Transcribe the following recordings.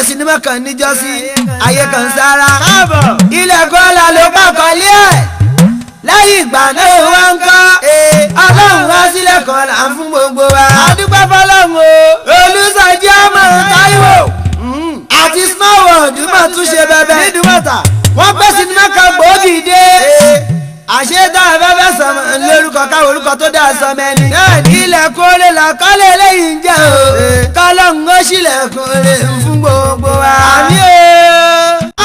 sinimá kan níjọ́sí ayé kan sára. Ilẹ̀kùn ọlá ló pàkọ́lé ẹ̀. Lẹ́yìn ìgbà náà wá ń kọ́. Ọlọ́run wá sílẹ̀kùn ọlá fún gbogbo wa. Adúpẹ́ fọlọ́run o. Olùsọjí ọmọ Táíwò àti Small World mọ̀ tún ṣe bẹbẹ. Nídùúmọ̀tà wọ́n gbé sinimá kan gbòógì dé. Àṣetá afẹ́fẹ́ sọmọ lórúkọ káwọn orúkọ tó dáa sọmọ ẹni. Ilẹ̀kùn oore làkọ́lé eléyìí ń jẹ́ o. Kọ́lọ́hún ó ṣílẹ̀kùn oore fún gbogbo wa. Àmì o.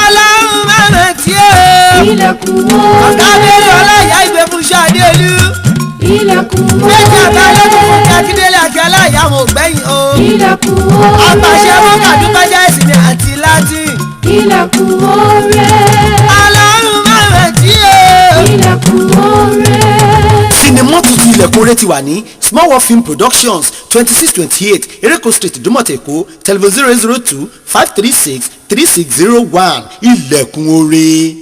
Ọlọ́run mẹ́rin tí o. Ilẹ̀kùn oore. Ọ̀gá Bello ọláìyá ìgbé fún Ṣadé Olú. Ilẹ̀kùn oore. Méjì àbálẹ́kùn fún Akíndélé àti aláìyá wọn ò gbẹ́yìn o. Ilẹ̀kùn oore. Apàṣẹ wọn kàdúkọjá ìsinmi àti Latin. Ilẹ̀kùn oore. Ọlọ́run mẹ́rin tí o. Ilẹ̀kùn oore. Sinimá tuntun Ilẹ̀kùn Oore ti wà ní Small World Film Productions, 26-28 Ereko Street, Ìdúmọ̀tà, Èkó. Telephone 002 536 3601. Ilẹ̀kùn Oore.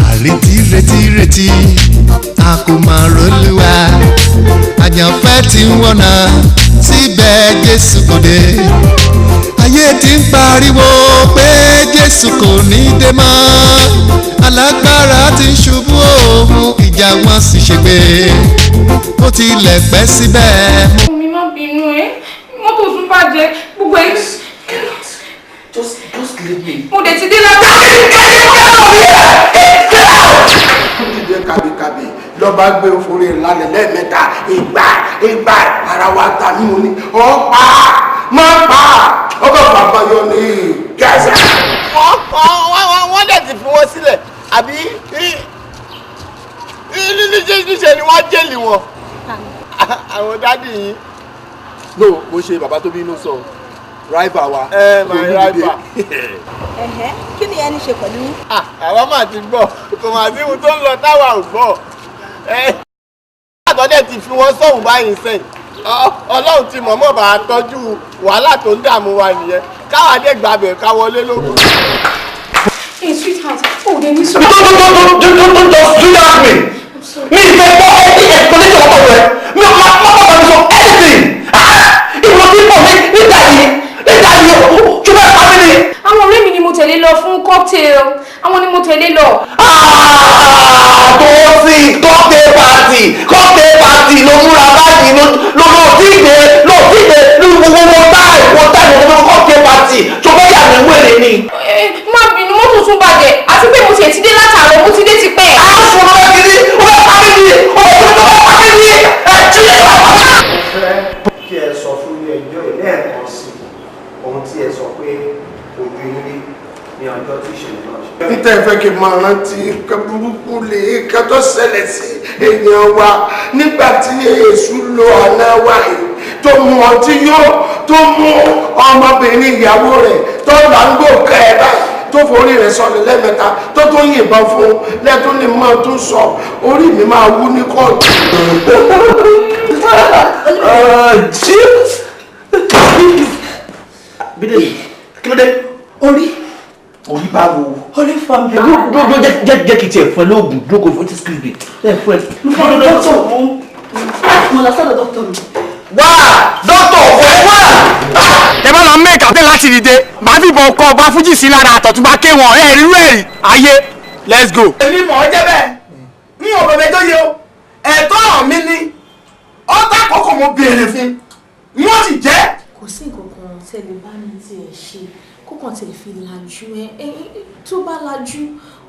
Àrètí retí retí a kò máa rólúwa, àyànfẹ́ tí ń wọ̀nà síbẹ̀ Jésù kò dé. Ayé ti ń pariwo pé Jésù kò ní dé mọ́, alágbára ti ń ṣubú òun ìjà wọn sì ṣègbè, ó tilẹ̀ pẹ́ síbẹ̀. Mi má bínú ẹ, mọ́tò tún bàjẹ́ gbogbo ẹ. Just leave me. Mo dẹ̀ ti dé láti. Ó dìde kàbìkàbì lọ́ba gbé orí lálẹ́ lẹ́ẹ̀mẹ́ta ìgbà ìgbà ara wa ta mí mo ní ọ́ pa má pa ọkọ̀ bàbá yọ ní gàzà. Wọ́n dẹ̀ ti fi wọ́n sílẹ̀ àbí níṣẹ́ ni wọ́n jẹ́lì wọn àwọn daddy yìí. No, mo ṣe bàbá tó bínú sọ rival wa. Ẹ my rival. Ẹ̀hẹ́, kí ni ẹni ṣe pẹ̀lú yín? Àwa máa ti gbọ́, kò máa sí ohun tó ń lọ táwa ò gbọ́. Àtọ́dẹ̀ ti fi wọ́n sọ̀hún báyìí sẹ́yìn. Ọlọ́run ti mọ̀ọ́mọ̀ bá a tọ́jú wàhálà tó ń dààmú wa nìyẹn, káwa dé gbàbẹ̀ ká wọlé lókun. Hey sweetheart, o ò dé ní sùn. Don't, don't, don't, don't just do that to me. Mi ì fẹ́ gbọ́ any explanation ọkọ rẹ. Mi ò má má bàbá mi sọ anything. Ìwọ tí pọ̀ mi níta yìí níta yìí o ṣùgbọ́n ẹ̀ pa mí ni. Àwọn ọ̀rẹ́ mi ni mo tẹ̀lé lọ fún cocktail, àwọn ni mo tẹ̀lé lọ. Tó sì cocktail party, cocktail party ló múra báyìí ló ló tí ì dé ló tí ì dé ní gbogbo wọn táì wọn táì wọn tó cocktail party tó fẹ́ yà mí wèrè ni. Má bínú, mọ́tò tún bàjẹ́ àti pé mo tiẹ̀ ti dé látàárọ̀, mo ti dé tipẹ́. Aṣọ ló fẹ́ kiri, ó fẹ́ pa mí ni, ó fẹ́ pa mí ni, ẹ̀ tí ì bá wà. Mo fẹ́ kí ẹ sọ fún ilé ẹjọ́ yìí lẹ́ẹ̀kan sí ohun tí ẹ sọ pé ojú yín rí ní ọjọ́ tí ìṣẹ̀lẹ̀ náà ṣe. Níta ìfẹ́ kí n máa rántí nǹkan burúkú lè nǹkan tó ṣẹlẹ̀ sí èèyàn wa nígbà tí èṣù lo àná wa yìí tó mú ọtí yó tó mú ọmọbìnrin ìyàwó rẹ̀ tó là ń gbò kẹ́ ẹ báyìí tó forí rẹ̀ sọlẹ̀ lẹ́ẹ̀mẹ́ta tó tún yìnbọn fún un lẹ́tún lè máa tún sọ orí mi máa wú ní kóòtù. Bídèmí, kí ló dé? Orí. Orí báwo? Orí fọ́ mi. Dúró jẹ́ kí n tiẹ̀ fún ẹ lóògùn dúró kò fún excuse me. Ẹ fún ẹ. Mo fẹ́ dọ́kítọ̀. Mo lọ sọ́dọ̀ dọ́kítọ̀ mi. Wá! Dọ́kítọ̀ ọ̀fọ̀ ẹ wá! Ẹ bá lọ mẹ́ẹ̀kà tẹ́ láti dìde, màá fìbọn kọ ọba fújì sí lára àtọ̀túnba kéwọ̀n ẹ̀ rírú ẹ̀rí ayé. Let's go. Èmi mọ̀ ọ́ jẹ́ bẹ́ẹ̀, n ò bẹ̀bẹ̀ tó yẹ o, ẹ̀tọ́ mi ni, ọ́tà kọ́kọ́ mo béèrè fún, wọ́n sì jẹ́. Kò sí nǹkan kan tẹ́lẹ̀ bá mi tiẹ̀ ṣe kókàn tẹ̀ fi lajú ẹ tó bá lajú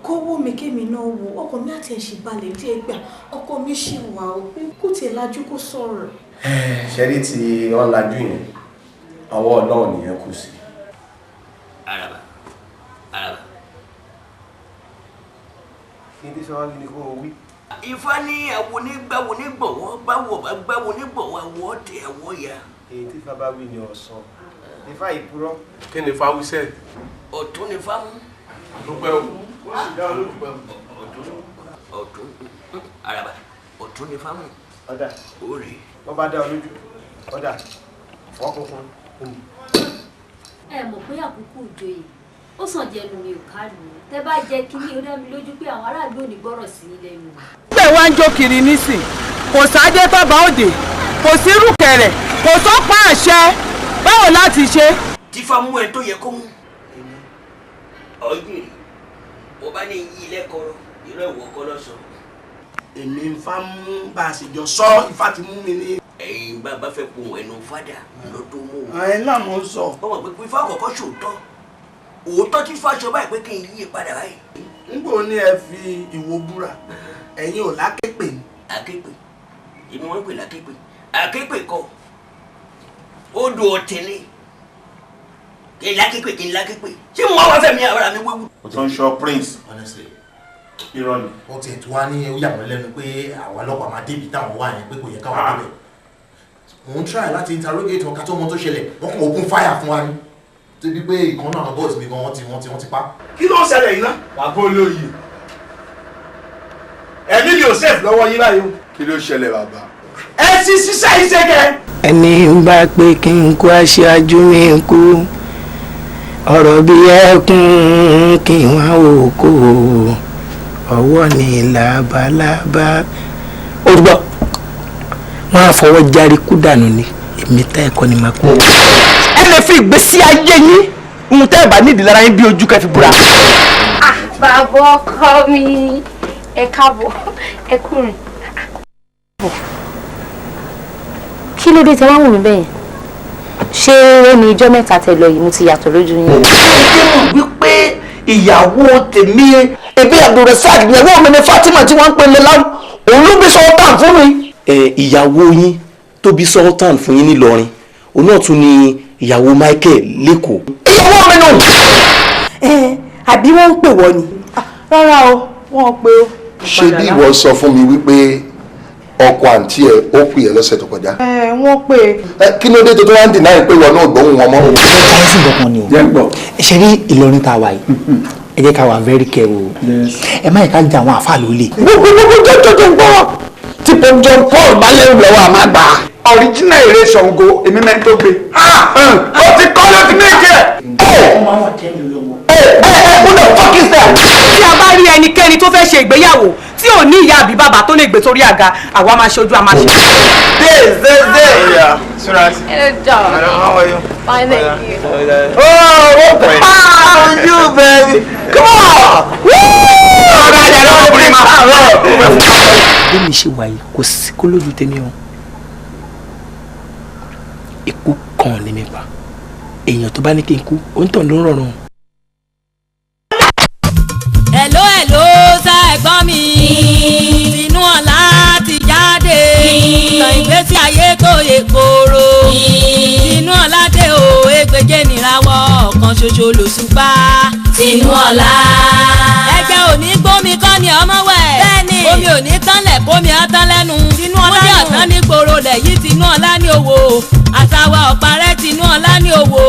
kówó mi kémi náà wò ọkọ mi àti ẹ̀ṣin balẹ̀ díẹ̀ gbà ọkọ mi ṣì wà ó pé kó tiẹ̀ lajú kó sọ̀rọ̀. Ṣẹ́rí tí wọ́n lajú yẹn, ọwọ́ Ọlọ́run nìyẹn kù sí. Àràbà, àràbà. Kí ni sọ́wọ́n ní kó o wí? Ifá ní àwo ní gbàwo ní gbọ̀wọ́ báwo bá gbàwo ní gbọ̀wọ́ àwọ̀ tẹ àwọ̀ ya. Èyí tí Ifá bá wí ni ọ̀sán. Ifá ìpurọ́. Kí ni Ifá wí sẹ́ẹ̀? Ọ̀tún ni Ifá mú. Dúpẹ́ o. Ó sì dá olólùpẹ́ o. Ọ̀tún, ọ̀tún, àràbà, ọ̀tún ni Ifá mú. Ọ̀dà. Ó rè é. Wọ́n bá dá ọ lójú. Ọ̀dà. Fọ́ funfun. Ẹ mọ̀ pé àkókò ìjòyè ó sàn jẹnu mi ò kárù tẹ bá jẹ kínní ó dá mi lójú pé àwọn aráàlú ò ní gbọ́rọ̀ sí i lẹ́nu. Bẹ́ẹ̀ wá ń jó kiri nísìn, kò sáájé tọ́ba òde, kò sí rúkẹ̀rẹ̀, kò sọ́pá àṣẹ, báwo láti ṣe. Tífá mú ẹ tó yẹ kó mú. Ọ̀yìn mo bá ní yí lẹ́kọ̀ọ́ irọ́ ìwọ kọ́ lọ sọ. Èmi ń fa mú bá a sì jọ sọ, Ifá ti mú mi ní. Ẹ̀yin bàbá fẹ́ pohùn ẹnu fádà ló tó mú o. Ẹ náà mo ń sọ. Ọmọ pé Ifá kọ̀ọ̀kan ṣòótọ́, òótọ́ tí Ifá sọ báyìí pé kí n yí padà báyìí. Ngbò ní ẹ fi ìwo búra, ẹ̀yin ò lákèpè ni. Àkèpè, èmi wọ́n ń pè lákèpè, àkèpè kọ́, odò ọ̀tẹ̀ ni, kí n lákèpè kí n lákèpè, ṣé mo wá fẹ́ mi ara mi wéwu. O tún sọ Prince. Honestly. Irọ́ ni. Wọ́n ti tún wá ní ó yà wọ́n lẹ́nu pé àwọn ọlọ́pàá máa débi táwọn wà yẹn pé kò yẹ káwọn débẹ̀. Òun try láti interrogate wọn ká tó mọ tó ṣẹlẹ̀, wọ́n kàn open fire fún wa ni. Débi pé ìkan náà àwọn boys mi gan wọ́n ti pa. Kí ló ń ṣẹlẹ̀ yìí ná? Bàbá olóyè. Ẹ̀mí mi ò safe lọ́wọ́ yín báyìí o. Kí ló ṣẹlẹ̀ bàbá? Ẹ ti ṣiṣẹ́ iṣẹ́ kẹ. Ẹni ń bá pé kí n kú aṣáájú mi kú, ọ̀rọ̀ bí ẹkún kí wọ́n ò kó ọwọ́ ní labalábá. Ó gbọ́, wọ́n á fọwọ́ járe kú dànù ni, èmi tá ẹ̀kọ́ ni màá kú. Ẹ lè fi ìgbésí ayé yín ohun tẹ́ ẹ bá nídìí lára yín bí ojú kẹ́ fi búra. Bàbá ọkọ mi, ẹ káàbọ̀, ẹ kúrin. Kí ló dé tẹ wá wù mí bẹ́yẹn? Ṣé ẹnu ijọ́ mẹ́ta tẹ lọ yìí mo ti yàtọ̀ lójú yín? Ṣé mo wí pé ìyàwó tèmi ebi Abdulrasaq ìyàwó mi ni Fatima tí wọ́n ń pè ní láwù, òun ló bí Sultan fún mi. Ìyàwó yín tó bí Sultan fún yín nílọrin, òun náà tún ni ìyàwó Michael lẹ́kọ̀ọ́. Ìyàwó mi nù. Ẹ àbí wọ́n ń pè wọ́n ni? Rárá o, wọ́n pe o. Ṣé bí ìwọ sọ fún mi wípé ọkọ àǹtí ẹ ó pè ẹ lọ́sẹ̀ tó kọjá? Ẹ wọ́n pè é. Kí ló dé tó tó wá ń dìnnà pé ìwọ náà gbóhùn wọn mọ́? Ẹ sì nǹkan ni o. Ṣe rí Ìlọrin tá a wà yìí, ẹ jẹ́ ká wà very careful. Ẹ má yẹ ká jà àwọn àfáà lólè. Gbogbogbò jọjọjọ gbọ́ tí Pope John Paul bá lẹ́rù lọ́wọ́ àmà gbà. Original èrè Ṣàngó èmi mẹ́rin tó gbé. Ó ti kọ́ ló ti méjì ẹ̀. Who the fuck is that? Tí a bá rí ẹnikẹ́ni tó fẹ́ ṣe ìgbéyàwó tí ò ní ìyá àbí bàbá tó lè gbé sórí àga, àwa máa ṣe ojú a máa ṣe. Days, days, days. Yeah, Suraj. Hello, darling. How are you? Fine, thank you. Oh, what the hell you, baby? Come on! Bí mi ṣe wà yìí, kò sí kó lójú tèmi o. Ikú kan ní mi pa. Èèyàn tó bá ní kí n kú, òǹtàn ló ń rọrùn. Hello, hello, ṣé ẹ̀gbọ́n mi? Tinú ọ̀la ti jáde. Ìtàn ìgbésí ayé tó yẹ kóró. Tinú ọ̀la dé o, ẹgbẹ̀je nìrawọ́ ọ̀kan ṣoṣo lòṣùpá. Tinú ọ̀la. Ẹ̀jẹ̀ ò ní gbómi kọ́ ni ọmọ wẹ̀. Bẹ́ẹ̀ni. Omi ò ní tánlẹ̀ kómi ọtán lẹ́nu. Tinú ọ̀la nù. Múdí ọ̀tán ní gbòòrò lẹ̀ yí tinú ọ̀la ní owó. Àtàwà ọ̀parẹ́ tinú ọ̀la ní owó.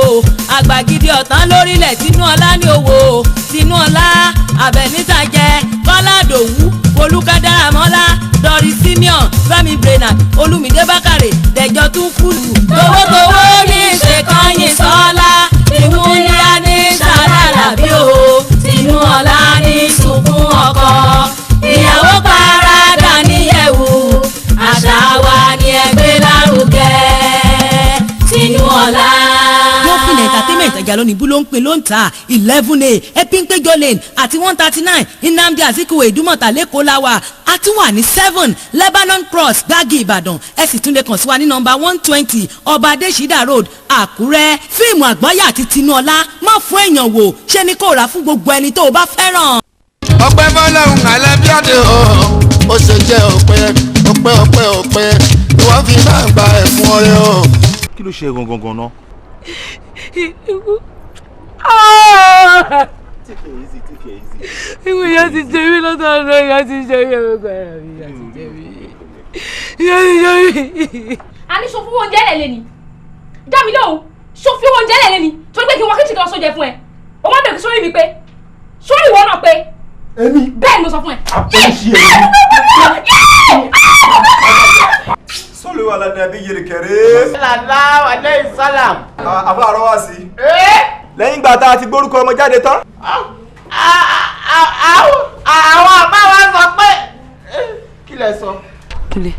Àgbàgidi ọ̀tán lórílẹ̀ tinú ọ̀la ní owó. Tinú ọ̀la Àbẹ̀níta jẹ Kọ́lá Dòwú Folúkẹ́ Dáramọ́lá Doris Simeon Fẹ́mi Brennan Olúmídé Bákàrè Dẹ̀jọ́ tún kúlù. Towótowó ní ṣèkányìn sọ́lá ìmúlẹ̀ ní sàlálà bí o tinú ọ̀la ní sunkún ọkọ ìyàwó parada níyẹ̀wò àṣà wa ni ẹgbẹ́ lárugẹ tinú ọ̀la. Àjàlọ́ níbú ló ń pin ló ń ta 11A Epinpejo Lane àti 139 Nnamdi Azikiwe Ìdúmọ̀tà lẹ́kọ̀ọ́ la wà. A tún wà ní 7 Lebanon Cross Gbági Ìbàdàn. Ẹ sì tún lè kàn sí wa ní nọ́mbà 120 Ọba Adésídà Road, Àkúrẹ́. Fíìmù Àgbọ́yé àti Tinúọlá má fún èèyàn wò, ṣé ni kò rà fún gbogbo ẹni tó o bá fẹ́ràn. Ọpẹ́ fọ́lọ́run alábíàdé o, ó ṣe jẹ́ ọpẹ́ ọpẹ́ ọpẹ́ ọpẹ́ ni wọ́n fi máa ń gba ẹ̀fún ọrẹ o. Kí ló ṣe gangan gan náà? Take it easy, take it easy. Ìwé ìyá ti jẹ mí lọ́tọ̀ ọ̀nà, ìyá ti jẹ mí, ẹ̀rọ kan ara mi, ìyá ti jẹ mí. Ìyá ti jẹ mí. A ní sọ fún oúnjẹ lẹ̀ lẹ́ni. Dá mi lóhùn, sọ fún oúnjẹ lẹ̀ lẹ́ni. Torí pé kí n wá kíchìn kan sóúnjẹ fún ẹ. O máa bẹ̀rẹ̀ sórí mi pé sórí ìwọ náà pé. Èmi. Bẹ́ẹ̀ ni mo sọ fún ẹ. Àpòlíṣì èmi. Sọ́lù ala nabiyil karim. Sallallahu alayhi salam. Àfa àrọ́ wá sí. Lẹ́yìn ìgbà tá a ti gbórúkọ ọmọ jáde tán. Àwọn àbá wa sọ pé kí lẹ sọ. Kúnlé,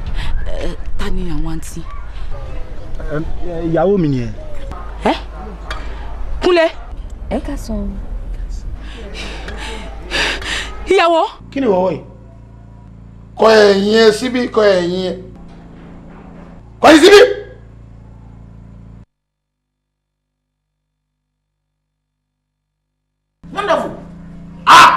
ta ni àwọn àǹtí? Ìyàwó mi nìyẹn. Ẹ Kúnlé. Ẹ ká sọ. Ìyàwó. Kí ni ìwọ́wọ́ yìí? Kọ ẹ̀yìn ẹ síbí, kọ ẹ̀yìn ẹ. Kọ ẹ̀yìn síbí. Wonderful. Ah!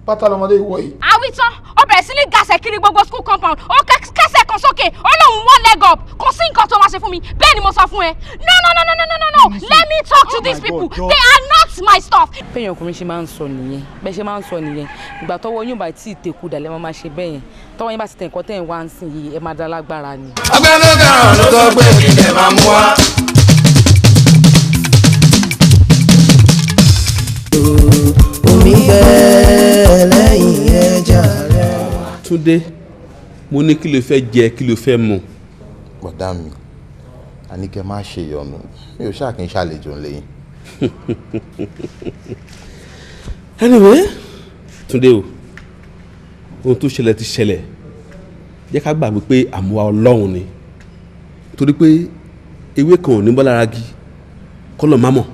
Pátá lọmọdé ìwọ yìí. Àwítán, ó bẹ̀rẹ̀ sí ní gàṣẹ̀ kiri gbogbo school compound. Ó kẹ́sẹ̀ kan sókè, ó lóun one leg up. Kò sí nǹkan tó máa ṣe fún mi. Bẹ́ẹ̀ ni mo sọ fún ẹ. No, no, no, no, no, no, no. Let me talk to these people. They are not my stuff. Bẹ́ẹ̀ ọkùnrin ṣe máa ń sọ nìyẹn. Bẹ́ẹ̀ ṣe máa ń sọ nìyẹn. Ìgbà tọ́wọ́ yóò bá tí ì tẹ̀kú dàlẹ́ máa máa ṣe bẹ́ẹ̀ yẹn. Tọ́wọ́ yín bá ti tẹ̀ nǹkan tẹ̀ ń wá ń sìn yìí, ẹ máa dá lágbára ni. Agbẹ́rẹ́ kan ló sọ pé ilẹ̀ máa mú wa. Omi bẹ́ẹ̀ lẹ́yìn ẹja rẹ̀. Túndé, mo ní kí ló fẹ́ jẹ, kí ló fẹ́ mu. Bọ̀dá mi, a ní kẹ́ má ṣe ìyọnu, mi ò ṣáà kí n ṣàlejò ńlẹ̀ yín. Anyway, Túndé o, ohun tó ṣẹlẹ̀ ti ṣẹlẹ̀, jẹ́ ká gbàgbé pé àmúwá Ọlọ́run ni, torí pé ewé kan ò ní bọ́ lára gi kọ́lọ̀ má mọ̀.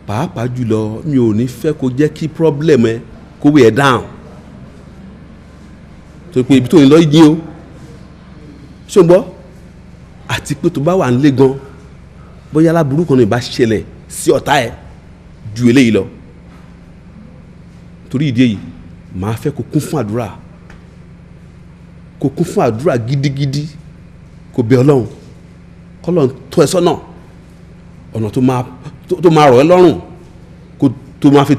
Pàápàá jùlọ mi ò ní fẹ́ kó jẹ́ kí problem ẹ kó weigh ẹ down, torí pé ibi tó ń lọ yín o, ṣé o ń gbọ́? Àti pé tó bá wà nílé gan, bóyá aláburú kan ní ìbá ṣẹlẹ̀ sí ọ̀tá ẹ ju eléyìí lọ. Torí ìdí èyí, màá fẹ́ kó kún fún àdúrà, kó kún fún àdúrà gidigidi, kó bẹ Ọlọ́run, k'Ọlọ́run tọ́ ẹ sọ́nà ọ̀nà tó máa rọ̀ ẹ́ lọ́rùn, kó tó máa fi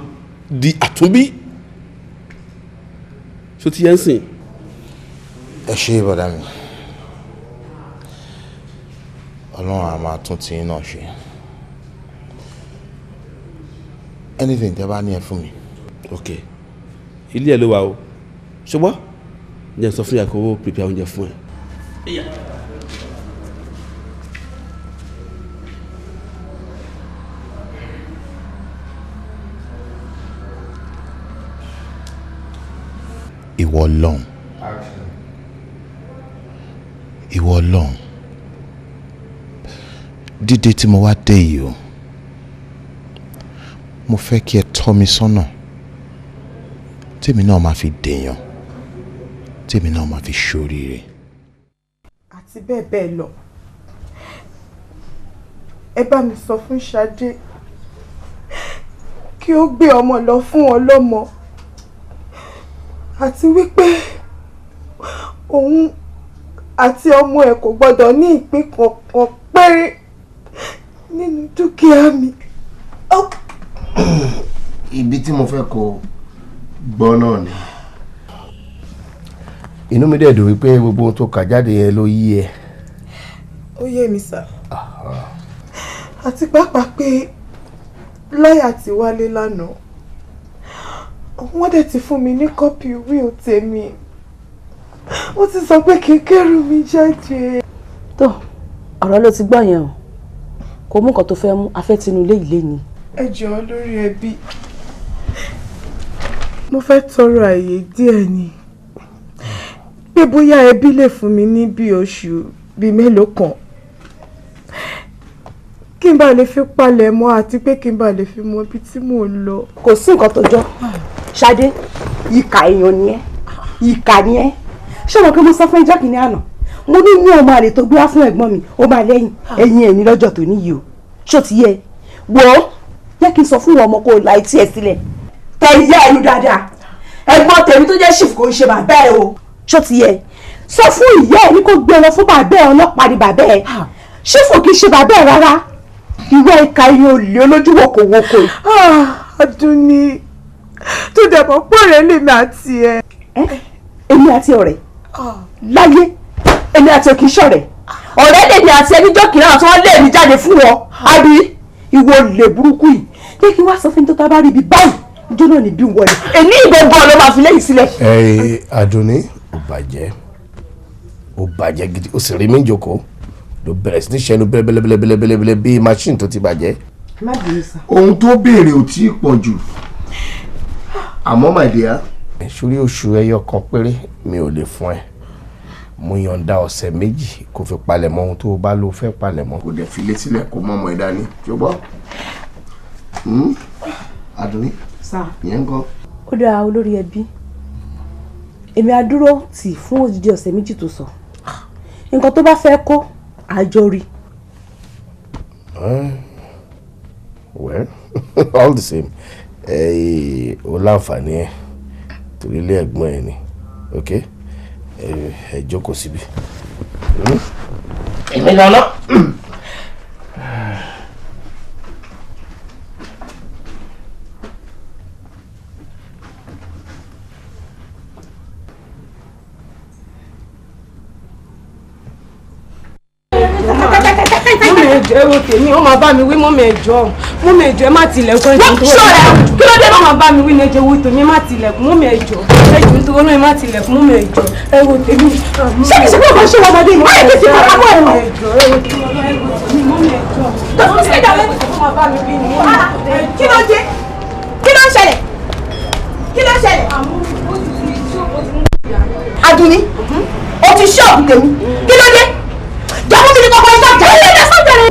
di àtúnbí. Ṣó ti yẹn sìn? Ẹ ṣé bọ̀dá mi, Ọlọ́run á máa tún tiyín náà ṣe. Anything tẹ́ bá ní ẹ fún mi. Ok, ilé ẹ ló wà o, ṣùgbọ́n ǹjẹ́ n sọ fún yàrá kó prepare oúnjẹ fún ẹ. Ìwọ Ọlọ́run, ìwọ Ọlọ́run, dídé tí mo wá dé yìí o, mo fẹ́ kí ẹ tọ́ mi sọ́nà, tèmi náà máa fi dèèyàn, tèmi náà máa fi ṣoríire. Àti bẹ́ẹ̀ bẹ́ẹ̀ lọ. Ẹ bá mi sọ fún Ṣadé kí ó gbé ọmọ lọ fún ọlọ́mọ, àti wípé òun àti ọmọ ẹ̀ kò gbọ́dọ̀ ní ìpín kankan péré nínú dúkìá mi. Ibi tí mo fẹ́ kó gbọ́ náà ni. Inú mi dẹ̀ dùn wípé gbogbo ohun tó kà jáde yẹn ló yí ẹ. Ó yé mi sà. Àti pàápàá pé lọ́ọ̀yà ti wálé lánàá, wọ́n dẹ̀ ti fún mi ní kọ́pì wíìl tèmi, wọ́n ti sọ pé kí n kẹ́rù mi jáde. Tó ọ̀rọ̀ ló ti gbọ́ yẹn o, kò mú nǹkan tó fẹ́ mú afẹ́ tinú ilé ìlé ni. Ẹ jọ̀ọ́ lórí ẹbí, mo fẹ́ tọrọ àyè díẹ̀ ni, pé bóyá ẹbí lè fún mi ní bí oṣù bíi mélòó kan Kí n bá lè fi palẹ̀ mọ́ àti pé kí n bá lè fi mọ ibi tí mò ń lọ. Kò sí nǹkan tó jọ. Ṣadé, ìkà èèyàn ni ẹ́, ìkà ni ẹ́. Ṣé mo kí mo sọ fún ẹjọ́ kìíní àná? Mo ní ní ọmọ àlè tó gbé wá fún ẹ̀gbọ́n mi, ó máa lẹ́yìn ẹ̀yìn ẹ̀ ní lọ́jọ́ tó níyì o. Ṣó ti yẹ? Wò ó, jẹ́ kí n sọ fún ọmọ kó o la etí ẹ̀ sílẹ̀. Tẹ ìyá ẹnu dáadáa. Ẹ̀gbọ́n tèmi tó jẹ́ ṣìfù kò ń ṣe bàbá ẹ o. Ṣó ti yẹ? Sọ fún ìyá ẹ ní kó gbé lọ fún bàbá ẹ, ọlọ́pàá ni bàbá ẹ. Ṣìfù kì í ṣe bàbá ẹ rárá. Ìwé ìka iye olè olójú wokòwokò. Àdùnní, tó dẹ̀ mọ́ pọ̀ rẹ̀ lèmi àti ẹ. Èmi àti ọ̀rẹ́ láyé, èmi àti òkè ṣọ̀rẹ́. Ọ̀rẹ́ lèmi àti ẹni jọ́kìnrin àwọn tí wọ́n lé mi jáde fún wọn. Àbí ìwọ olè burúkú yìí. Jẹ́ kí wá sọ fún mi tó tá bá rí ibi báyìí, ìjọ náà ní bí wọlé. Èmi ìgbọ̀ngàn ló máa fi lẹ́yìn sílẹ̀. Ẹ Àdùnní, ó bàjẹ́, ó bàjẹ́ gidi, ó sì rí mi jókòó ló bẹ̀rẹ̀ sí ní ṣẹnu bẹ́lẹ́bẹ́lẹ́bẹ́lẹ́bẹ́lẹ́ bíi machine tó ti bàjẹ́. Ohun tó béèrè ò tí ì pọ̀ jù, àmọ́ my dear. Sórí oṣù ẹyọ kan péré mi ò lè fún ẹ, mo yọ̀ǹda ọ̀sẹ̀ méjì kó fi palẹ̀mọ́ ohun tó o bá lò fẹ́ palẹ̀mọ́. Kò dẹ̀ fi létí lẹ̀ kó mọ́ ọmọ ẹ dání, tí o gbọ́. Àdùnní, ìyẹn ń kọ́. Ó dáa olórí ẹbí, èmi á dúró tì fún odidi ọ̀sẹ̀ méjì tó sọ. Nǹkan tó bá fẹ́ kó àjọ rí. Well, all the same, o láǹfààní ẹ torí ilé ẹ̀gbọ́n ẹ ni, ok, ẹ jókòó síbi. Èmi lọ. Mọ́mí ẹjọ́, ẹ wo tèmi, ó máa bá mi wí. Mọ́mí ẹjọ́, mọ́mí ẹjọ́, ẹ má tilẹ̀kùn ẹjọ́ tó Ṣọ́ra, kí ló dé? Ó máa bá mi wí ní ẹjọ́, wo tèmi, ẹ má tilẹ̀kùn. Mọ́mí ẹjọ́, ẹjọ́ nítorí náà, ẹ má tilẹ̀kùn. Mọ́mí ẹjọ́, ẹ wo tèmi. Ṣé kìí ṣe pé ọkàn ṣe wọ́n ọmọdé yìí? Báyìí kìí ṣe pàpà mọ́ ẹ̀rọ. Ẹjọ́, ẹ wo tèmi, ẹ wo tèmi, mọ́mí ẹjọ́. Kí ló dé? Kí ló ń ṣẹlẹ̀? Kí ló ń ṣẹlẹ̀? Àdùnní, o ti ṣọ́ọ̀bù tèmi. Kí ló dé? Jọ̀wọ́ mi ní kọ́kọ́ iṣẹ́ àjà. Ilé ìjẹ́ sọ́jà rẹ̀.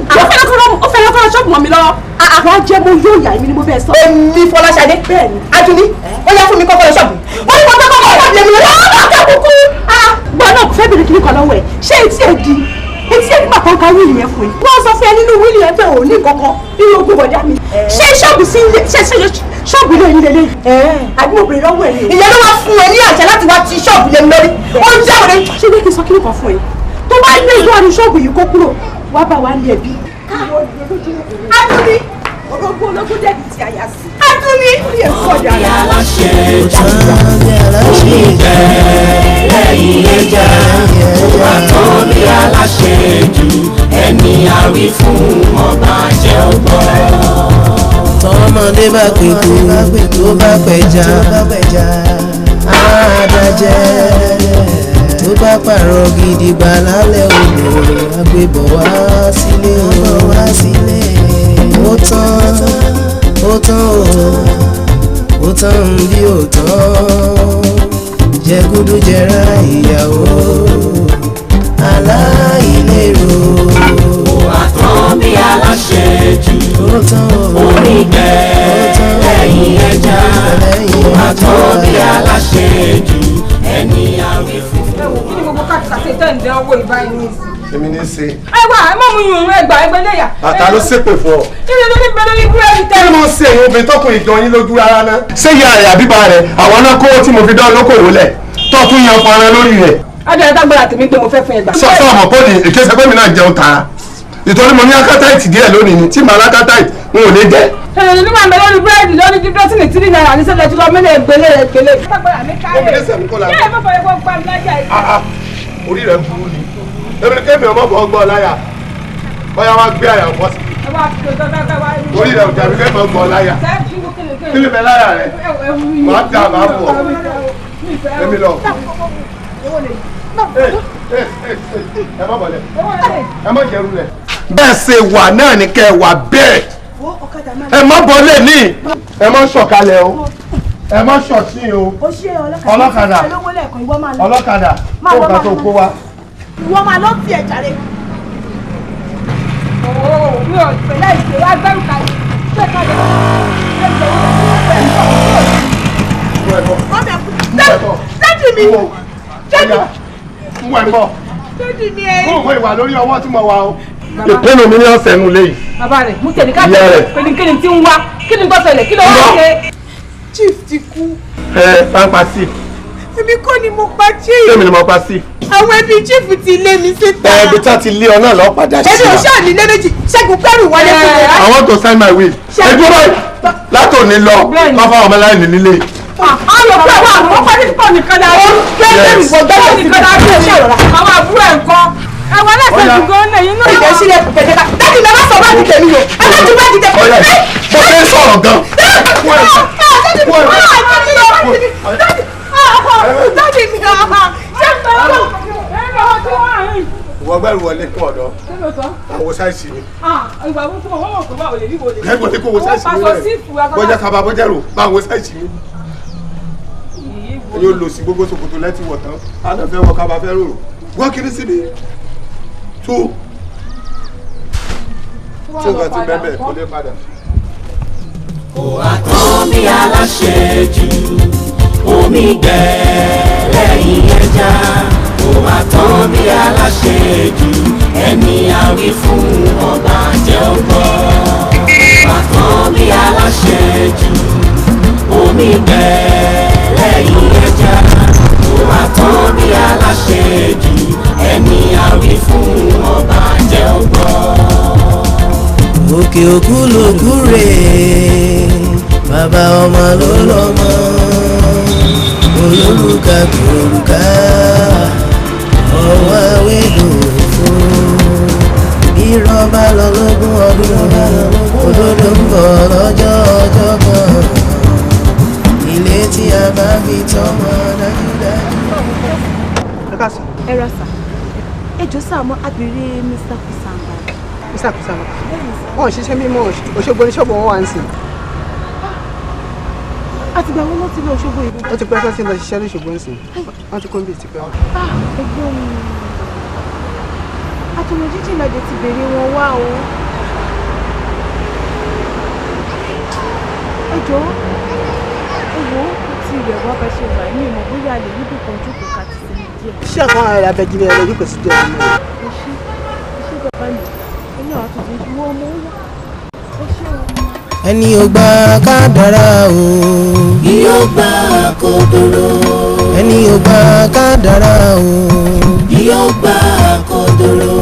Ó fẹ́ lọ́kọ́ ṣọ́ọ̀bù mọ́ mi lọ́wọ́. Àwọn jẹ́ mo yóò yà mí ni mo fẹ́ sọ. Èmi Fọláṣadé. Bẹ́ẹ̀ni. Àdùnní, ó yá fún mi kọ́kọ́ ṣọ́ọ̀bù. Wọ́n ní kọ́kọ́ kọ́kọ́ ṣọ́ọ̀bù lèmi lọ́wọ́. Ọ̀gá kúkú. Gbọ́n náà fẹ́ bèrè kiri kan lọ́wọ́ ẹ̀. Ṣé etí ẹ̀ di? Etí ẹ̀ nígbà kan ka wíìlì yẹn fún ẹ. Wọ́n sọ fún ẹ nínú wíìlì yẹn pé òun ní kankan nínú ogún bọ̀dá mi. Ṣé ṣọ́ọ̀bù sí ilé ṣé ṣọ́ọ̀bù ilé yìí lélẹ̀? Àbí mo bèrè lọ́wọ́ ẹ̀. Ìyẹn ló wá fún ẹ ní àṣẹ láti wá ti ṣọ́ọ̀bù lé mi lórí. Ó ń jáwé. Ṣé wíìlì sọ kí nìkan fún ẹ? Tó bá lé ìlú àrùn ṣọ́ọ̀bù yìí kó kúrò, wá bá wa ní ẹbí. Adúní, orogún ológun dẹ̀bi ti àyà sí. Adúní, ó yẹ kọ́ dára. Onígbẹ́ lẹ́yìn ẹja, wà tán bí aláṣejù, ẹni àwí fún ọba jẹ́ ọgbọ́n. Tọmọdé bá pèkú tó bá pẹja, àádájẹ́ tó bá pààrọ̀ gidigba lálẹ́ odò, agbébọ̀ wá sílé o. Ó tán, ó tán o, ó tán bí ó tán. Jẹgúdújẹrá ìyàwó aláìlérò. Wà tán bí aláṣejù, onígbẹ́ lẹ́yìn ẹja. Wà tán bí aláṣejù, ẹni àwí fún. Kí ni gbogbo káàkiri ìtọ́ ìdán owó ìbáyìí ní ìsìn? Èmi ní í ṣe. Ẹ wá, ẹ má mú yùn ẹgbàá ẹgbẹ́ léyà. Bàtà ló ṣépè fún ọ. Kí ni lórí bẹ lórí búrẹ́dì tẹ́? Kí ló ń ṣe èyí obìnrin tọkùn ìjọ yín lójú rárá ná? Ṣé ìyá rẹ̀ àbíbá rẹ̀ àwọn náà kówó tí mo fi dán lókòwò lẹ̀ tó tún yan fara lórí rẹ̀? Adé tágbára tèmi pé mo fẹ́ fún ẹgbàá. Sọ sọ ọmọ pọ́ọ̀lì ìkéṣe pé mi náà jẹun tààrà. Ìtorí mo ní akátáìtì díẹ̀ lónìí ni tí màá lákátáìtì n ò lè jẹ́. Ẹ̀rọ nígbà mi lórí búrẹ́dì lórí dọ́sìnì tírí náírà ní sẹ́lẹ̀ tí lọ mẹ́lẹ̀ gbélé gbélé. Obìnrin sẹ́mi kọ́ la. Kí ẹ má fọyẹ́ kó gbà mí lájà yìí. Orí rẹ̀ burú ni. Èmi ni kémi ọmọ bọ̀ gbọ́ láyà. Bóyá wá gbé àyà bọ́ sí. Orí rẹ̀ ò dàbí kémi ọgbọ́ láyà. Kí ni bẹ láyà rẹ̀? Màá dà máa bọ̀. Èmi lọ. Ẹ má bọ̀lẹ̀. Ẹ má jẹ̀rù lẹ̀. Bẹ́ẹ̀ ṣe wà náà ni kẹ́ ẹ wà bẹ́ẹ̀. Ẹ má bọ́lẹ̀ ní. Ẹ má sọ̀kalẹ̀ o. Ẹ má ṣọ̀tí o. Ọlọ́kadà. Ọlọ́kadà. Kó nǹkan tó kó wa. Ìwọ máa lọ fi ẹ̀jà rẹ. Mi ò pè láì ṣe wá gbẹ́rù kalẹ̀. Ṣé kalẹ̀? Dádì mi! Mú ẹ bọ̀. Dádì mi ẹ. Kó o ìwà lórí ọwọ́ tí mo wà o. Ìpinnu mi ní ọ̀sẹ̀ nù léyìí. Bàbá rẹ̀ mú tẹ̀lé káàkiri pé ní kíni tí ń wá kí ni tó ṣẹlẹ̀ kí ló wá ṣe. Chief ti kú. Ẹ pampa sí. Èmi kọ́ ni mo pa chief. Sẹ́mi ni mo pa sí. Àwọn ẹbí chief ti lé mi síta. Ẹbí tá ti lé ọ náà lọ padà sí wa. Èmi ò ṣáà ní lé méjì. Ṣẹ́gun gbẹ́rù wọlé fún mi. I want to sign my will. Ẹ dúró báyìí látòní lọ kọ́ fáwọn ọmọ láìní nílé. Àwọn òkú ẹ̀wọ̀n àwọn ọkọ̀ nípa nìkan la ó Yes. gbẹ́rù nìkan la rí ẹ̀ṣẹ̀ rọra. Àwọn àbúrò ẹ̀ ń kọ́. Àwọn aláṣẹ ìdúgbò náà yín náà. Ìjẹ́ sílẹ̀ kẹ̀kẹ́ ká. Dádì mi ẹ má sọ bá ti tèmi o. Ẹ má ti bá ti tèmi. Ọ̀yá mo ṣe ń sọ̀rọ̀ gan. Dádì mi Ìwọ gbẹ́rù wọlé kún ọ̀dọ́. Àwọn sáìsì mi. Gbẹ́rù wọlé kó wo sáìsì mi rẹ̀. Bọ́jà kaba bọ́jà rò bá wo sáìsì mi. Yóò lò sí gbogbo ṣòkòtò lẹ́tí wọ̀ tán. Àná fẹ́ wọ kaba fẹ́ rò. Wọ́n kiri síbi. Tú. Tí o bá ti bẹ́ẹ̀ bẹ́ẹ̀ kó lè padà. Kò àtọ́ bí aláṣejù, omi gbẹ lẹ́yìn ẹja. Kò àtọ́ bí aláṣejù, ẹni àwí fún ọba jẹ́ ó gbọ́. Kò àtọ́ bí aláṣejù, omi gbẹ lẹ́yìn ẹja. Kò àtọ́ bí aláṣejù, ẹni àwí fún ọba jẹ́ ó gbọ́. Òkè òkú lòkú rè bàbá ọmọ ló lọ́mọ olórùka kòrùka ọwọ́ awédò fún irọ́ bá lọ lógún ọdún òdodo ń bọ̀ lọ́jọ́ ọjọ́ kan ilé tí a bá fi tọ́mọ dájúdájú. Ẹ rà sà, ẹ jọ sá mọ́ abèrè Mr. Kusamba. Mr. Kusamba wọn ò ṣiṣẹ́ mímọ́ Òṣogbo ní ṣọ́ọ̀bù wọn wà ń sìn. Àtìgbà wo ló ti lọ Òṣogbo yìí? Ó ti pẹ́ tó ti lọ ṣiṣẹ́ lóṣogbo ń sìn. Wọ́n ti kó ń bì ti pẹ́ wọn. Ẹgbẹ́ mi àtọ̀nà jíjìn lọ́dẹ ti béèrè wọn wá o. Ẹ jọ̀ọ́ ẹ wò ó ti rẹ̀ wá bá ṣe wà ní ìmọ̀ bóyá a lè rí ibìkan jókòó ká ti sinmi díẹ̀. Ṣé àkọ́ ara abẹ́jílẹ̀ ẹ lójú kò sí díẹ̀ nínú rẹ̀? Ẹ ṣé ẹ ṣé bàbá mi ẹni àwọn tuntun ju wọn mọ wá ẹ ṣé o. Ẹni ò gbà kádàrá o. Yóò gbà kódòrò. Ẹni ò gbà kádàrá o. Yóò gbà kódòrò.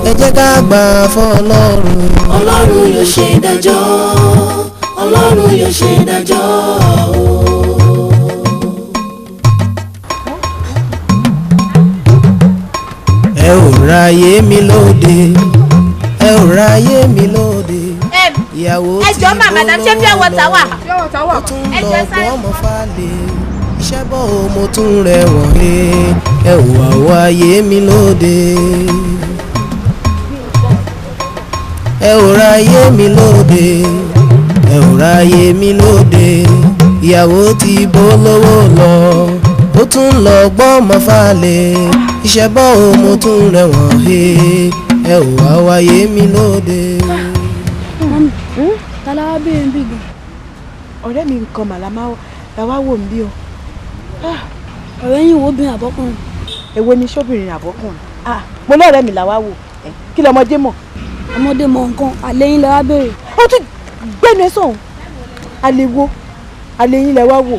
Ẹ jẹ́ ká gbà fọ́lọ́run. Ọlọ́run yóò ṣe ìdájọ́. Ọlọ́run yóò ṣe ìdájọ́ o. Ẹ ò ráyé mi lóde, ẹ ò ráyé mi lóde. Ìyàwó ẹ tí jọ̀ọ́ mà madam ṣé pure water wà? ó tún lọ gbọ́mọ falẹ̀ iṣẹ́ bọ́ o mo tún rẹwọ̀n he ẹ ò wá wáyé mi lóde. Ẹ ò ráyé mi lóde, ẹ ò ráyé mi lóde. Ìyàwó tí bó lówó lọ ó tún lọ gbọ́mọ falẹ̀ iṣẹ́ bọ́ o mo tún rẹwọ̀n he ẹ ò wá wáyé mi lóde. Mami, ta la wá béèrè ń bí gan? Ọ̀rẹ́ mi nǹkan mà la wá wò ń bí o. Ọ̀rẹ́ yín wo obìnrin àbọ́kùnrin? Èwo ni ṣóbìnrin àbọ́kùnrin? Mo lọ́rẹ́ mi la wá wò. Kí lọmọdé mọ̀? Ọmọdé mọ nǹkan, àlè yín la wá béèrè. Ó tún gbẹ́nu ẹ sọ̀hún. Àlè wo? Àlè yín la wá wò.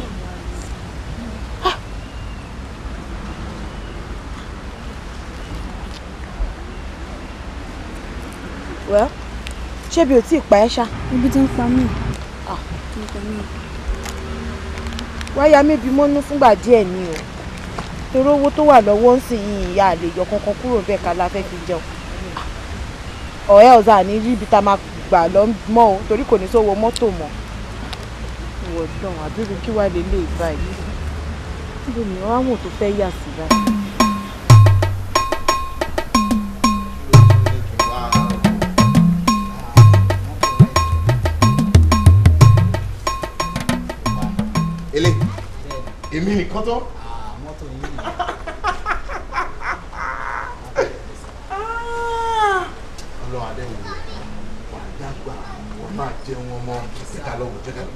Well, ṣé bí o tí ì pa ẹ́ ṣá? Ibi tí ń pa mí. Wáyà mébi mọ́nú fúngbà díẹ̀ ni o torí owó tó wà lọ́wọ́ ń sìn yìí ìyá àlè yọ kankan kúrò bẹ́ẹ̀ ká la fẹ́ fi jẹun ọ̀rẹ́ ọ̀zà ní rí ibi tá a máa gbà lọ mọ́ o torí kò ní sówó mọ́tò mọ́. Ìwọ dán àbíru kí wàá lè lè báyìí níbo ni wọ́n á wò tó fẹ́ yà sí báyìí. Ele èmi nìkan tán. Ọlọ́run adẹ́wò rẹ̀. Máa jẹun ọmọ jẹ́ ká lọ wò jẹ́ ká lọ.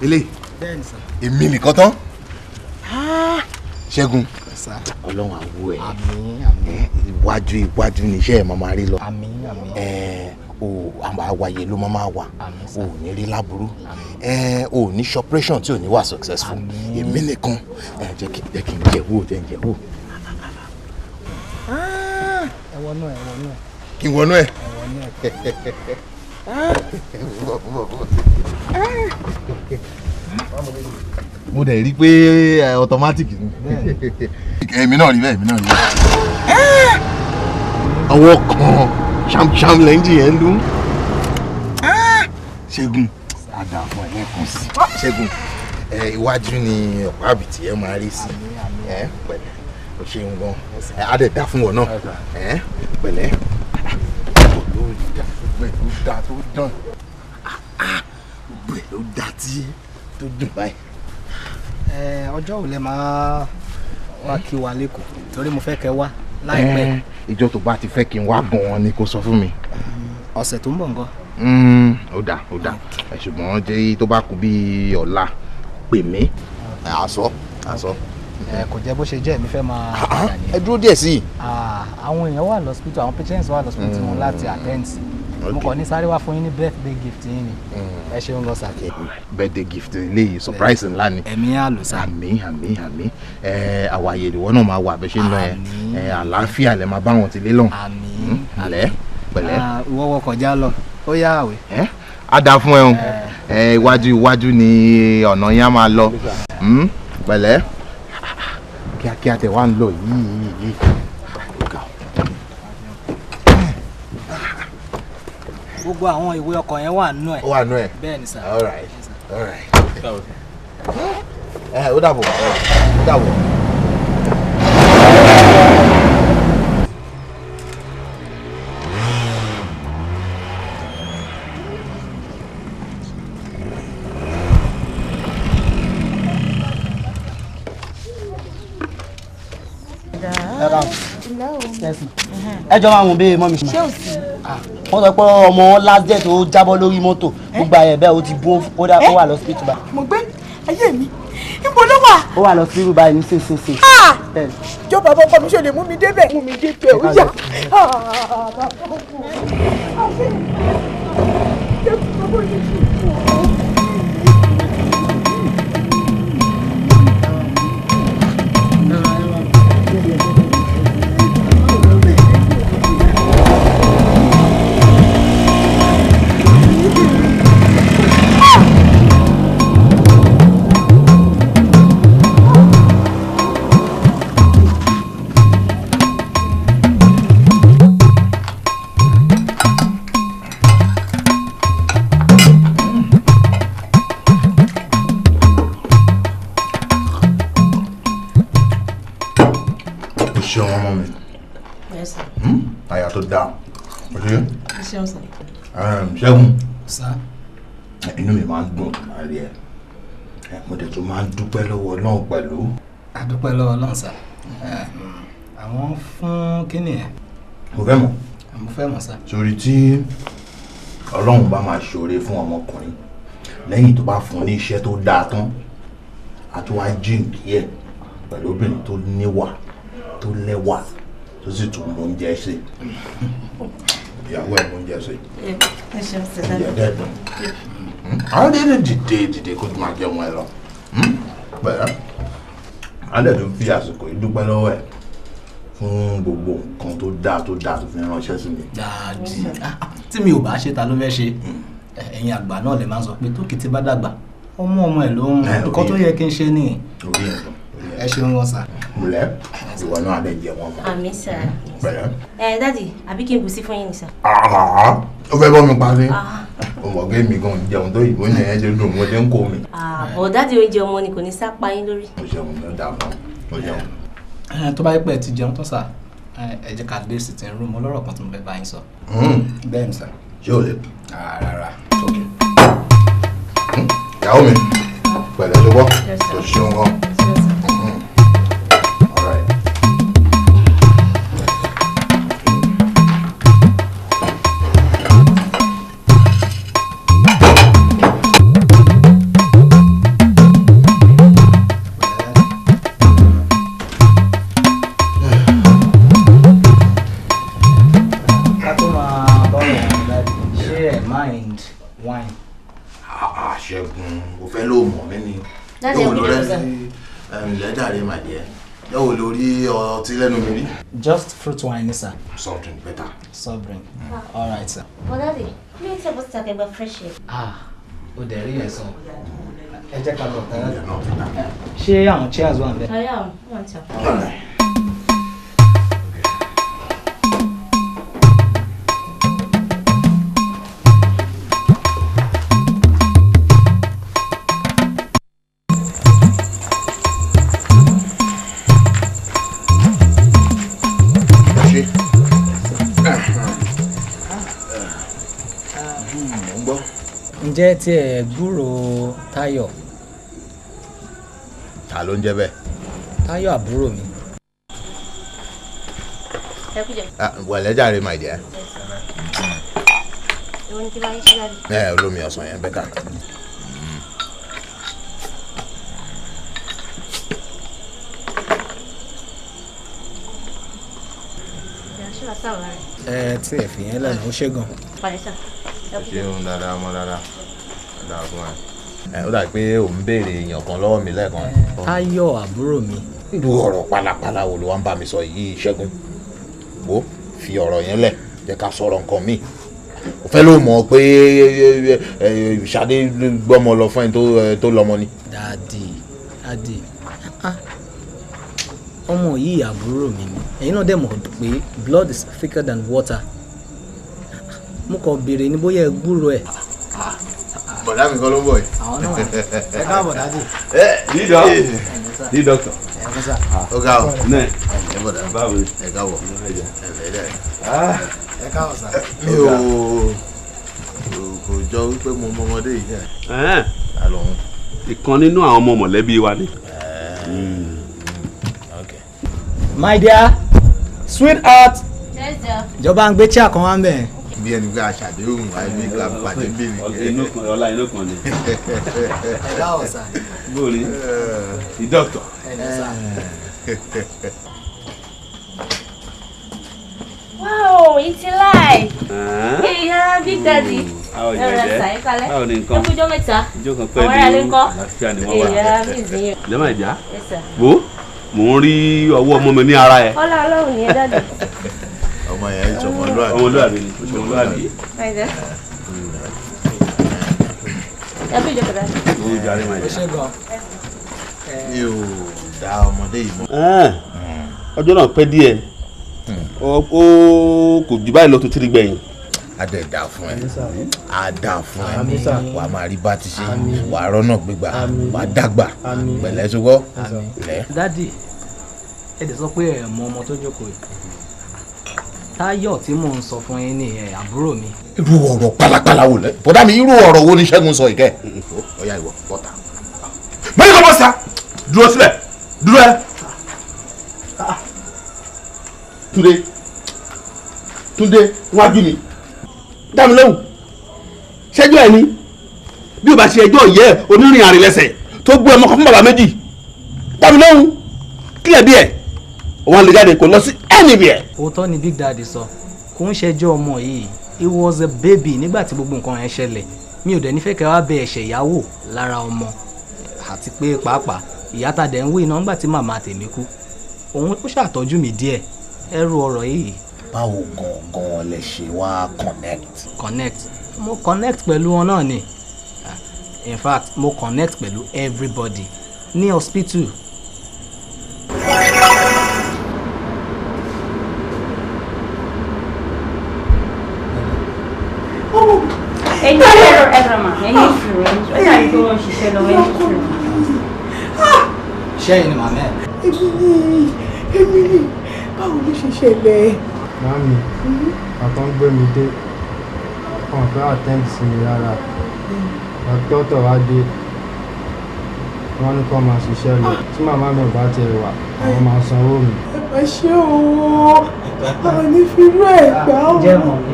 Ilé èmi nìkan tán. Ṣẹ́gun, Ọlọ́run àwọ̀ ẹ̀, iwájú iwájú níṣẹ́ ẹ̀ máa rí lọ. O àwọn àwàyè ló máa wà, o ò ní rí láburú, o ò ní ṣọpẹ́ṣọ̀n tí ò ní wà successful. Èmi nìkan jẹ́ kí n jẹ̀ wò, jẹ́ n jẹ̀ wò. Ẹ wọnú ẹ, wọnú ẹ. Kí n wọnú ẹ. Mo dẹ̀ rí pé automatic ni. Èmi náà rí bẹ́ẹ̀, èmi náà rí bẹ́ẹ̀. Ọwọ́ kan ṣamṣam lẹ́ńjì yẹn ń dún. Ṣẹ́gun, àdá fún ẹ lẹ́ẹ̀kan sí. Ṣẹ́gun, iwájú ni ọ̀pá àbìtì ẹ máa rí sí. Pẹ̀lẹ́, o ṣeun gan. Á dẹ̀ dá fún wọn náà. Pẹ̀lẹ́. Olórí dá gbogbo ẹ̀ ló dá tó dán. Gbogbo ẹ̀ ló dá tí tó dùn báyìí. Ọjọ́ wo lẹ máa wá kí wa lẹ́kọ̀ọ́? Torí mo fẹ́ kẹ́ wá láìpẹ́. Ìjọ tó bá ti fẹ́ kí n wá gan-an ni kó sọ fún mi. Ọ̀sẹ̀ tó ń bọ̀ nǹkan. Ó dà, ó dà, ṣùgbọ́n jẹ́ tó bá kú bí ọ̀la pè mí. Àsọ àsọ. Kò jẹ́ bó ṣe jẹ́, èmi fẹ́ máa. Ẹ dúró díẹ̀ sí i. Àwọn èèyàn wà lọ́sípítù, àwọn patients wà lọ́sípítù wọn láti attend sí. Mo kàn ní sáré wá fún yín ní birthday gift yín ni. Ẹ ṣeun lọ sà. Birthday gift eléyìí surprise ńlá ni. Ẹ̀mí á lò sà. Àmín àmín àmín. Àwàyè ìwọ náà máa wà bẹ́ẹ̀ ṣe ń lọ yẹn. Àlàáfíà lẹ máa bá wọn ti lé lọ́hùn. Àmín. Àlẹ́ pẹ̀lẹ́. Ìwọ wọkọ̀ já lọ, ó yá àwẹ̀. Á dáa fún ẹ o. Iwájú iwájú ni ọ̀nà yẹn á máa lọ. Pẹ̀lẹ́. Kíákíá tẹ wá ń lọ yìí. Gbogbo àwọn ìwé ọkọ̀ yẹn wà nínú ẹ̀. Ó wà nínú ẹ̀. Bẹ́ẹ̀ ni sà. All right, all right. Ó dàbọ̀, ó dàbọ̀. Ẹ jọ máa wùn bí mọ́ mi. Ṣé ò sí? Wọ́n sọ pé ọmọ last day tó jábọ́ lórí mọ́tò gbogbo àyẹ̀ bẹ́ẹ̀ ó ti bó ó dá ó wà lọ́sibítù báyìí. Mo gbé ayé mi, níbo ló wà? Ó wà lọ́sibítù báyìí ní sínsìnsìn. Jọ bàbá ọkọ mi ṣe lè mú mi débẹ̀. Mú mi débẹ̀ ó yá. Ṣẹ́gun, inú mi máa ń dùn máa rí ẹ, mo dẹ̀ tún máa ń dúpẹ́ lọ́wọ́ Ọlọ́run pẹ̀lú. A dúpẹ́ lọ́wọ́ Ọlọ́run sà. Àwọn fún kíni ẹ? Mo fẹ́ mọ̀. Mo fẹ́ mọ̀ sà. Sórí tí Ọlọ́run bá máa ṣoore fún ọmọkùnrin lẹ́yìn tó bá fún un ní iṣẹ́ tó dáa tán, a tún wá jíǹkí ẹ̀ pẹ̀lú obìnrin tó níwà tó lẹ́wà tó sì tún mú oúnjẹ ṣe. Ìyàwó ẹ̀ mú oúnjẹ ṣe. Oúnjẹ dẹ́ dùn. Àwọn dédé dìde dìde kó tó máa jẹun ẹ lọ. Pẹ̀lẹ́, a dẹ̀ tún fi àsìkò yìí dúpẹ́ lọ́wọ́ ẹ̀ fún gbogbo nǹkan tó dáa tó dáa tó fi ránṣẹ́ sí mi. Dáàdì, tí mi ò bá ṣe ta ló fẹ́ ṣe? Ẹ̀yin àgbà náà lè máa sọ pé tó kìtì bá dàgbà ọmọ ọmọ ẹ̀ ló ń nǹkan tó yẹ kí n ṣe nìyẹn. Ẹ ṣeun wọn sà. Múlẹ̀, ìwọ náà lè jẹ wọn mọ́. Àmín sà. Pẹ̀lẹ́. Ẹ dáàdì, àbí kí n bù sí fún yín ni sà? Ó fẹ́ bọ́ mi pa sí. Ó mọ̀ pé mi gan jẹun tó ìbò yẹn ṣe dùn mo ṣe ń kó mi. Àbọ̀ dáàdì, oúnjẹ ọmọ ni kò ní sá pa yín lórí. Ó ṣeun, ó dáa fún ọ ṣeun. Tó bá yẹ pé ẹ ti jẹun tán sà, ẹ jẹ́ ká dé sitting room, ọlọ́rọ̀ kan tí mo fẹ́ bá yín sọ. Bẹ́ẹ̀ ni sà. Ṣé o lè? Rárá. Ìyàwó mi, Pẹ̀lẹ́ ṣùgbọ́n kò ṣeun gan. Ṣẹ́gun, o fẹ́ ló mọ̀ mí ni. Yóò lórí ẹ̀ǹlẹ́dàrí màdìẹ́. Yóò lórí ọtí lẹ́nu mi rí. Just fruit wine, sir. Soft drink better. Soft drink. All right, sir. But daddy, mi ò tẹ́ bó ti tàkẹ́ gba fresh air. Ah, o dẹ̀ rí ẹ̀ sọ. Ẹ jẹ́ ká lọ tẹ́lẹ̀. Ṣé àwọn chairs wà níbẹ̀? Ọ̀yá wọn ti. Ǹjẹ́ tí ẹ gbúrò Táyọ̀? Ta ló ń jẹ́ bẹ́ẹ̀? Táyọ̀ àbúrò mi. Wẹ̀lẹ́ jàre my dear. Ìwọ ni kí bá yín ṣe dájú. Ẹ olómi ọsàn yẹn bẹ́tà. Ẹ tí ẹ fi yẹn lẹ́nu, ó ṣe gan. Ṣé ń dáadáa mọ́ dáadáa dáadáa fún ẹ. Ó dà pé ò ń béèrè èèyàn kan lọ́wọ́ mi lẹ́ẹ̀kan. Táyọ̀ àbúrò mi. Irú ọ̀rọ̀ pálapàla wo ló wá ń bá mi sọ yìí, Ṣẹ́gun? Wo fi ọ̀rọ̀ yẹn lẹ̀, jẹ́ ká sọ̀rọ̀ nǹkan míì. Ó fẹ́ ló mọ̀ pé Ṣadé gbọ́mọ lọ fún ẹni tó lọ́mọ ni. Daddy, daddy, ọmọ yìí àbúrò mi ni. Ẹ̀yin náà dẹ̀ mọ̀ pé blood is thicker than water. Mo kàn béèrè ní bóyá ẹ gbúrò ẹ. Bọ̀dá mi kọ́ ló ń bọ̀ yìí. Àwọn náà ẹ káàbọ̀ daddy. Ní dọ́kítọ̀. Ó ga ọ. Ní. Ẹ bọ̀dá. Báwo ni? Ẹ káàbọ̀. Ẹ lẹ́. Ẹ káàbọ̀ sà. Mi ò kò jọ wípé mo mọ ọmọdé yìí. Ìkan nínú àwọn ọmọ mọ̀lẹ́bí wa ni. My dear, sweetheart. Ìjọba ń gbé chair kan wá ń bẹ̀. Bí ẹni pé aṣàdéhùn àìní ká pàdé bí mi. Inú kan ọlá inú kan ni. Ẹ káàbọ̀ sà. Bóòlì, the doctor. Wow, it's alive. Hey, Big Daddy. How are you, dear? Báwo ni nǹkan? Ẹ kú ọjọ́ mẹ́ta. Ijó kan pẹ̀lú àlàáfíà ni wọ́n wà. Ìjọba ìjà. Wo, mò ń rí ọwọ́ ọmọ mi ní ara ẹ. Ọlá Ọlọ́run ni ẹ dájú. Ọmọ yẹn ń ṣọmọlúwàbí. Ọmọlúwàbí ni, ọmọlúwàbí. Ẹ kú ìjókòó dájú. Ó jàre máa Ẹ ṣé gan. Mi ò dá ọmọdé yìí mọ̀. Ọjọ́ náà pẹ́ díẹ̀. Ó kò jù báyìí lọ tó ti rí gbẹ̀yìn. A dẹ̀ dà fún ẹ, a dà fún ẹ, wà á máa rí bá ti ṣe, wà á rọ́nà gbégbà, wà á dàgbà, pẹ̀lẹ́ ṣùgbọ́n. Daddy, ẹ dẹ̀ sọ pé ẹ mọ ọmọ tó jókòó yìí. Táyọ̀ tí mò ń sọ fún yín nìyẹn, àbúrò mi. Irú ọ̀rọ̀ pálapàla wo lẹ? Bọ̀dá mi, irú ọ̀rọ̀ wo ni Ṣẹ́gun sọ ìkẹ́? Ọ̀ya ìwọ, bọ́ta. Mẹ́rin kọ́ bọ́sà! Dúró sílẹ̀! Dúró ẹ! Túndé! Túndé, wájú mi! Dá mi lóhùn! Ṣẹ́jọ́ ẹ ni! Bí o bá ṣe ẹjọ́ ìyẹ́ onírìn àrìnlẹ̀sẹ̀ tó gbé ọmọ kan fún bàbá méjì. Dá mi lóhùn! Kílẹ̀ díẹ̀! Wọ́n lè jáde kó lọ sí anywhere. Òótọ́ ni Big Daddy sọ, kò ń ṣẹjọ́ ọmọ yìí. He was a baby nígbà tí gbogbo nǹkan yẹn ṣẹlẹ̀. Mi ò dẹ̀ nífẹ̀ẹ́ kẹ́ wá bẹ ẹ̀ṣẹ̀ ìyàwó lára ọmọ. Àti pé pàápàá ìyá ta dẹ̀ ń wí iná nígbà tí màmá tèmi kú. Òun ó ṣàtọ́jú mi díẹ̀. Ẹrù ọ̀rọ̀ yìí. Báwo gangan lẹ ṣe wá connect? Connect. Mo connect pẹ̀lú wọn náà ni. In fact, mo connect pẹ̀lú everybody ní hospital. Ẹ̀yin ẹ̀rọ mà, ẹ̀yin sùúrù, ó dàbí pé wọ́n ń ṣiṣẹ́ lọ́wọ́ ẹ̀yin sùúrù. Ṣé ẹ̀yin ni màmá ẹ̀? Èmi ni, báwo ló ṣe ṣẹlẹ̀? Màámi, bàbá ń gbé mi dé, wọn fẹ́ attend sí mi rárá. Dókítà wá dé, Wọ́n ní kó máa ṣiṣẹ́ lọ. Tí màmá mi ò bá tiẹ̀ wà, àwọn máa sanwó mi. Ẹ má ṣe o, àwọn ní fi rú ẹ̀ gbà ó. Jẹ́ mọ̀ mí.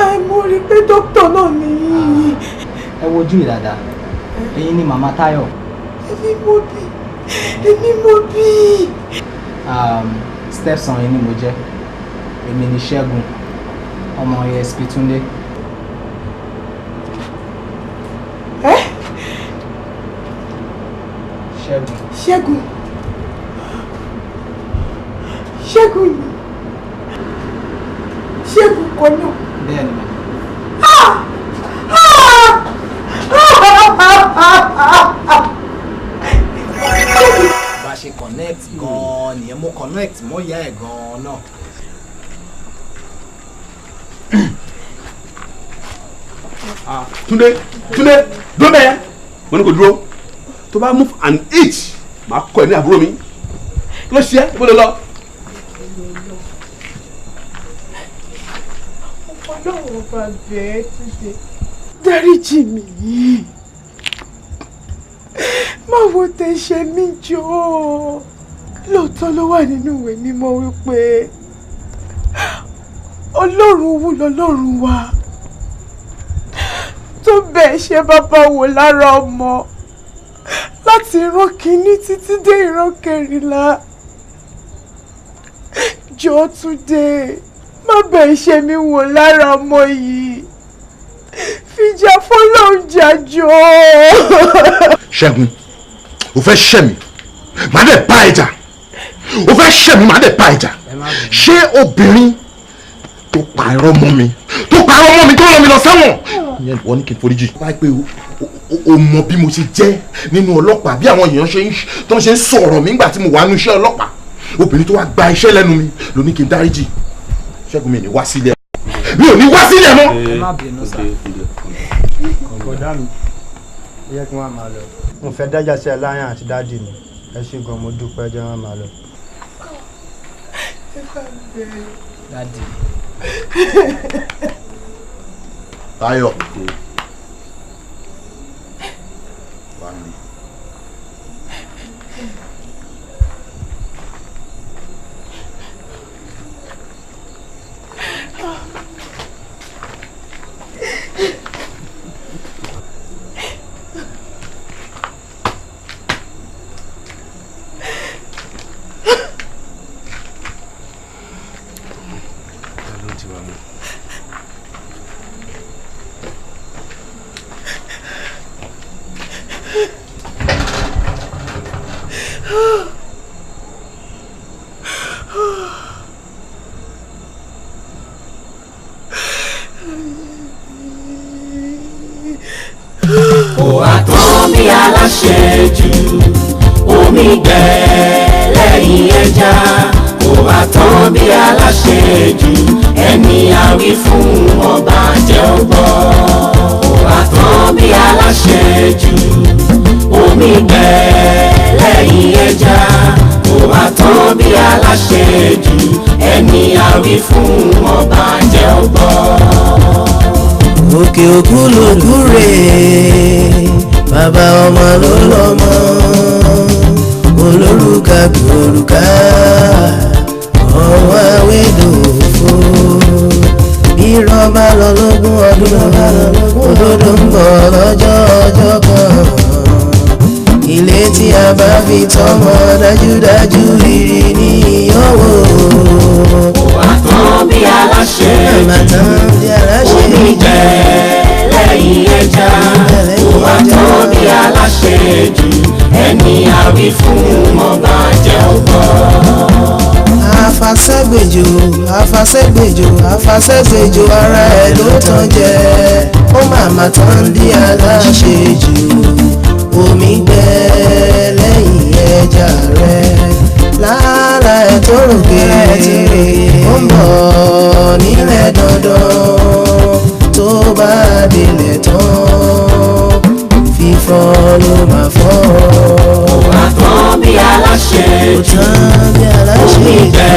Ẹ mo rí i pé dókítà náà nìyí. Ẹ wojú ìdàdà, ẹ̀yin ni màmá Táyọ̀. Èmi mo bí, èmi mo bí. Stepson yín ni mo jẹ́, èmi ni Ṣẹ́gun, ọmọ ASP Túndé. Ṣẹ́gun. Ṣẹ́gun. Ṣẹ́gun ni. Ṣẹ́gun kan náà. Bẹ́ẹ̀ni ma. Bá a ṣe connect gan-an nìyẹn, mo connect mọ́ ìyá ẹ̀ gan-an náà. Túndé, Túndé, dúró bẹ́ẹ̀. Mo ní kò dúró. Tó bá move an inch, màá kọ ẹ ní àbúrò mi. Kí ló ṣe é? Ibo ló lọ? Ọlọ́run ọba bẹ́ẹ̀ Túndé, dáríjì mi yìí, má wo tẹ ṣe mí jọ. Lóòótọ́ ló wà nínú ìwé mímọ́ wípé Ọlọ́run wù lọ́lọ́run wa tó bẹ́ẹ̀ ṣe bàbá wò lára ọmọ láti ìran kìíní títí dé ìran kẹrìnlá. Jọ̀ọ́ Túndé, má bẹ́ẹ̀ ṣe mí wò lára ọmọ yìí, fìjà fọlọ́run jà jọ̀ọ́. Ṣẹ́gun, o fẹ́ ṣẹ̀ mí, màá dẹ̀ bá ẹ jà. O fẹ́ ṣẹ̀ mí, màá dẹ̀ bá ẹ jà. Ṣé obìnrin tó pa irọ́ mọ́ mi, tó pa irọ́ mọ́ mi, tó rán mi lọ sẹ́wọ̀n, ìyẹn ìwọ ní kí n foríjì. Wáyé pé o mọ bí mo ṣe jẹ́ nínú ọlọ́pàá, bí àwọn èèyàn ṣe ń ṣe ń sọ̀rọ̀ mi nígbà tí mo wà nínú iṣẹ́ ọlọ́pàá. Obìnrin tó wá gba iṣẹ́ lẹ́nu mi ló ní kí n dáríjì. Ṣẹ́gun, mi ò ní wá sílẹ̀, mi ò ní wá sílẹ̀ mọ́. Ẹ má bínú sá. Bọ̀dá mi, ẹ jẹ́ kí wọ́n máa lọ. Mo fẹ́ dájà sí ẹ láyàn àti dádì mi. Ẹ ṣé gan, mo dúpẹ́, jẹ́ wọ́n máa lọ. Dádì. Táyọ̀. Wá mi. Aláṣejù omi gbẹ lẹ́yìn ẹja, kò wá tán bí aláṣejù, ẹni àwí fún ọba jẹ́ ó gbọ́. Kò wá tán bí aláṣejù omi gbẹ lẹ́yìn ẹja, kò wá tán bí aláṣejù, ẹni àwí fún ọba jẹ́ ó gbọ́. Òkè òkú lòkú rèé, bàbá ọmọ ló lọ́mọ, olórùka gbòòrùka, ọwọ́ awédòfo. Bí rọ́bà lọ lógún ọdún, òdodo ń bọ̀ lọ́jọ́ ọjọ́ kan. Ilé tí a bá fi tọ́mọ dájúdájú rírì ní ìyọ́wò. Wà tán bí aláṣẹ, omi jẹ lẹ́yìn ẹja. Wà tán bí aláṣejù, ẹni àwí fún ọba jẹ́ ọgbọ́. Afasẹ́gbèjò, afasẹ́gbèjò, afasẹ́gbèjò, ara ẹ̀ ló tàn jẹ, ó màmá tán bí aláṣejù, omi gbẹ lẹ́yìn ẹja rẹ̀, lára ẹ̀ tó rògbè ó ń bọ̀ nílẹ̀ dandan, tó bá délẹ̀ tán fífọ́ ló máa fọ́. Wà tán bí aláṣejù, omi gbẹ